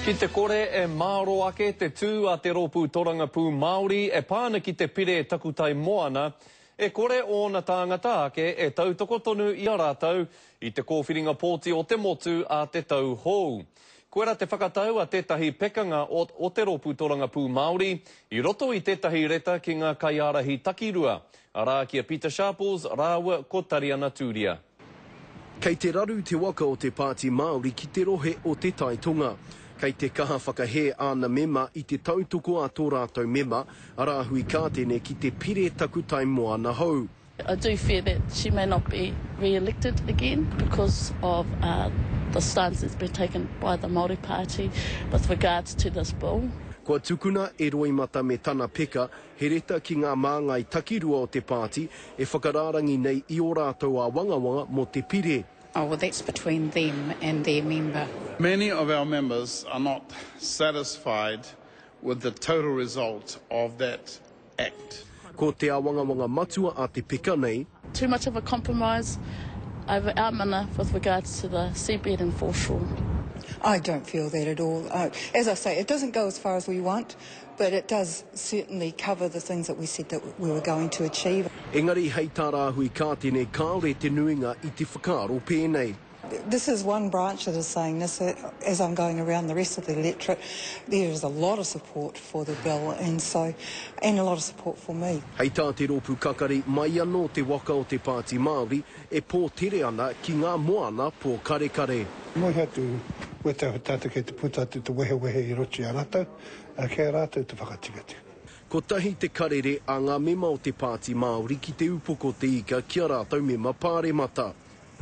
Ki te kore e māro ake te tū a te Rōpū Torangapū Māori e pā ana ki te pire takutai moana, e kore ōna tāngata ake e tautoko tonu i a rātou i te kōwhiringa pōti o te motu a te tau hou. Koira te whakatau a tētahi pekanga o o te Rōpū Torangapū Māori i roto i tētahi reta ki ngā kaiārahi takirua, arā ki a Pita Sharples rāua ko Tariana Turia. Kei te raru te waka o te Pāti Māori ki te rohe o Te Tai Tonga. Kei te kaha whakahē āna mema i te tautoko a tō rātou mema, a Rāhui Kātene ki te pire takutai moana hou. I do fear that she may not be re-elected again because of the stance that's been taken by the Māori Party with regards to this bill. Kua tukuna e Roimata me tana peka he reta ki ngā māngai takirua o te pāti e whakarārangi nei i ō rātou āwangawanga mō te pire. Oh well that's between them and their member. Many of our members are not satisfied with the total result of that Act. Ko te awangawanga matua a te peka nei. Too much of a compromise over our mana with regards to the seabed and foreshore. I don't feel that at all. As I say, it doesn't go as far as we want, but it does certainly cover the things that we said that we were going to achieve. Engari hei tā Rāhui Kātene kāore te nuinga i te whakaaro pēnei. This is one branch that is saying this. As I'm going around the rest of the electorate, there is a lot of support for the bill and so, and a lot of support for me. Hei tā te rōpū kakari, mai anō te waka o te Pāti Māori e pōtere ana ki ngā moana pōkarekare. Moe atu wetahi tātou kei te puta atu te wehewehe i roto i a ratou, kei a ratou te whakatikatika. Kotahi te karere a ngā mema o te Pāti Māori ki te upoko te ika ki a rātou mema pāremata.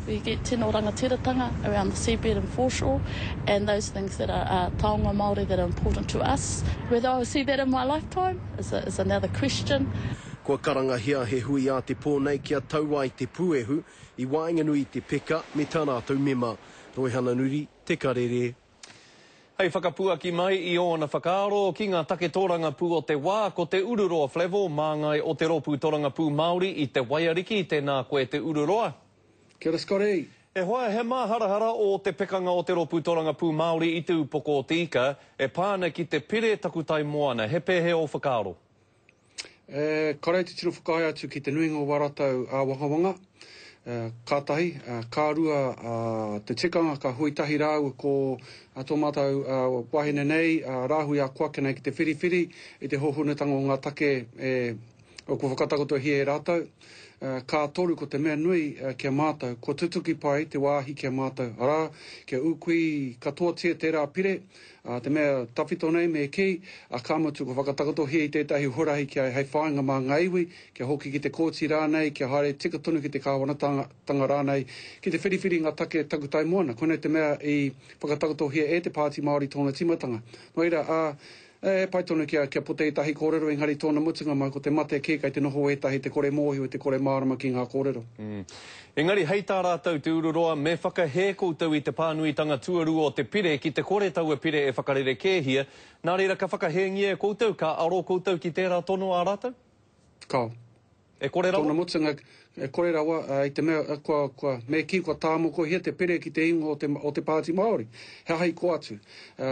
We get tino rangatiratanga around the seabed and foreshore and those things that are uh, taonga Māori that are important to us. Whether I will see that in my lifetime is, a, is another question. Kua karangahia he hui ā te pō nei kia tau ai te puehu i waenganui i te peka me tā rātou mema. Roihana Nuri, Te Karere. Hei whakapuaki mai i ōna whakaaro ki ngā take tōrangapū o te wā, ko Te Ururoa Flavell, māngai o Te Rōpū Torangapū Māori i Te Waiariki. Tēnā koe Te Ururoa. Kia ora Scotty. E hoa, he māharahara ō te pekanga o Te Rōpū Torangapū Māori i Te Upoko o te Ika e pā ana ki te pire takutai moana. He pēhea ō whakaaro? E kore te tino whakaae atu ki te nuinga o wā rātou āwangawanga, ka tahi, ka rua te tikanga ka hui tahi rāua ko tō mātou wahine nei, a Rāhui Akoake nei ki te whiriwhiri i te hōhonutanga o ngā take e kua whakatakotohia e rātou. Ka toru ko te mea nui ki a mātou, kua tutuki pai te wāhi ki a mātou, arā, kia ūkui katoatia tērā pire, Ā, te mea tawhito nei me kī, ā, ka mutu kua whakatakotohia i tētahi huarahi kia hei whāinga mā ngā iwi, kia hoki ki te kōti rānei, kia haere tika tonu ki te kāwanatanga rānei, ki te whiriwhiri i ngā take takutai moana. Koinei te mea i whakatakotohia e te Pāti Māori tōna tīmatanga. Nō reira, ā, e pai tonu kia, kia puta ētahi kōrero, engari tōna mutunga mai ko te mate kē kei te noho ētahi te kore mōhio, te kore mārama ki ngā kōrero. Engari hei tā rātou Te Ururoa, me whakahē koutou i te pānuitanga tuarua o te pire ki te kore taua pire e whakarerekēhia, nā reira ka whakahēngia e koutou, ka aro koutou ki tērā tono ā rātou? Kao. E kore rawa? Tōna mutunga, e kore rawa, i te mea kua, kua, me kī kua tāmokohia te pire ki te ingoa o te, o te Pāti Māori. He aha i kō atu?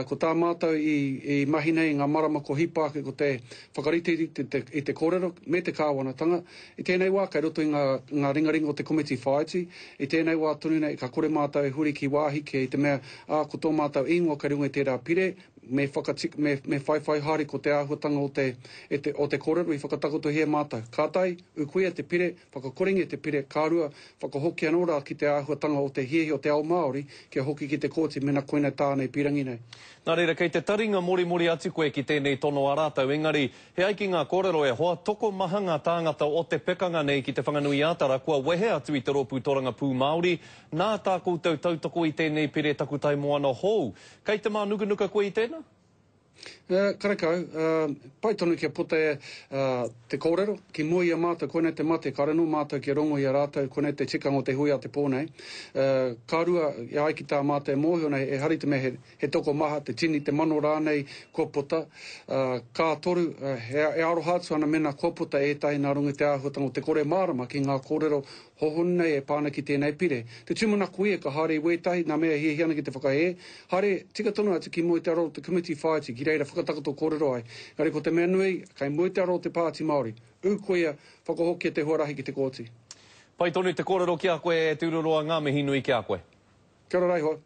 Ko tā mātou i, i mahi nei i ngā marama ko hipa ake ko te whakarite i te, te, i te kōrero me te kāwanatanga, I tēnei wā kei roto i ngā, ngā ringaringa o te komiti whāiti, i tēnei wā tonu nei ka kore mātou e huri ki wāhi kē i te mea, ā, ko tō mātou ingoa kei runga i tērā pire, me whakatika, me, me whaiwhai haere ko te āhuatanga o te, e te, o te kōrero i whakatakotohia e mātou. Kātahi, ukuia te pire, whakakorengia te pire, ka rua, whakahoki anō rā ki te āhuatanga o te hiahia o te ao Māori kia hoki ki te kōti mēnā koinei tāna i pīrangi nei. Nā reira, kei te taringa morimori atu koe ki tēnei tono a rātou, engari, He ai ki ngā kōrero e hoa, tokomaha ngā tāngata o te pekanga nei ki Te Whanganui-ā-Tara kua wehe atu i te Rōpū Torangapū Māori, nā tā koutou tautoko i tēnei pire takutai moana hou. Kei te mānukanuka koe i tēnā? Karekau. Pai tonu kia puta te kōrero, ki mua i a mātou, koinei te mate, kāore anō mātou kia rongo i a rātou, koinei te tikanga o te hui a te pō nei. Ka rua, e ai ki tā mātou e mōhio nei, ehara i te mea he He tokomaha, te tini, te mano rānei kua puta. Ā, ka toru, e aroha atu ana mēnā kua puta ētahi nā runga i te āhuatanga o te kore mārama ki ngā kōrero Hohonu nei e pā ana ki tēnei pire. Te tūmanako ia ka haere i wētahi nā mea e hiahia ana ki te whakahē, haere tika tonu atu ki mua i te aro o te komiti whāiti ki reira whakatakoto kōrero ai. Engari ko te mea nui, kei mua i te aro o te Pāti Māori. Ū koia, whakahokia te huarahi ki te kōti. Pai tonu te kōrero ki a koe e Te Ururoa, ngā mihi nui ki a koe. Kia ora rā e hoa.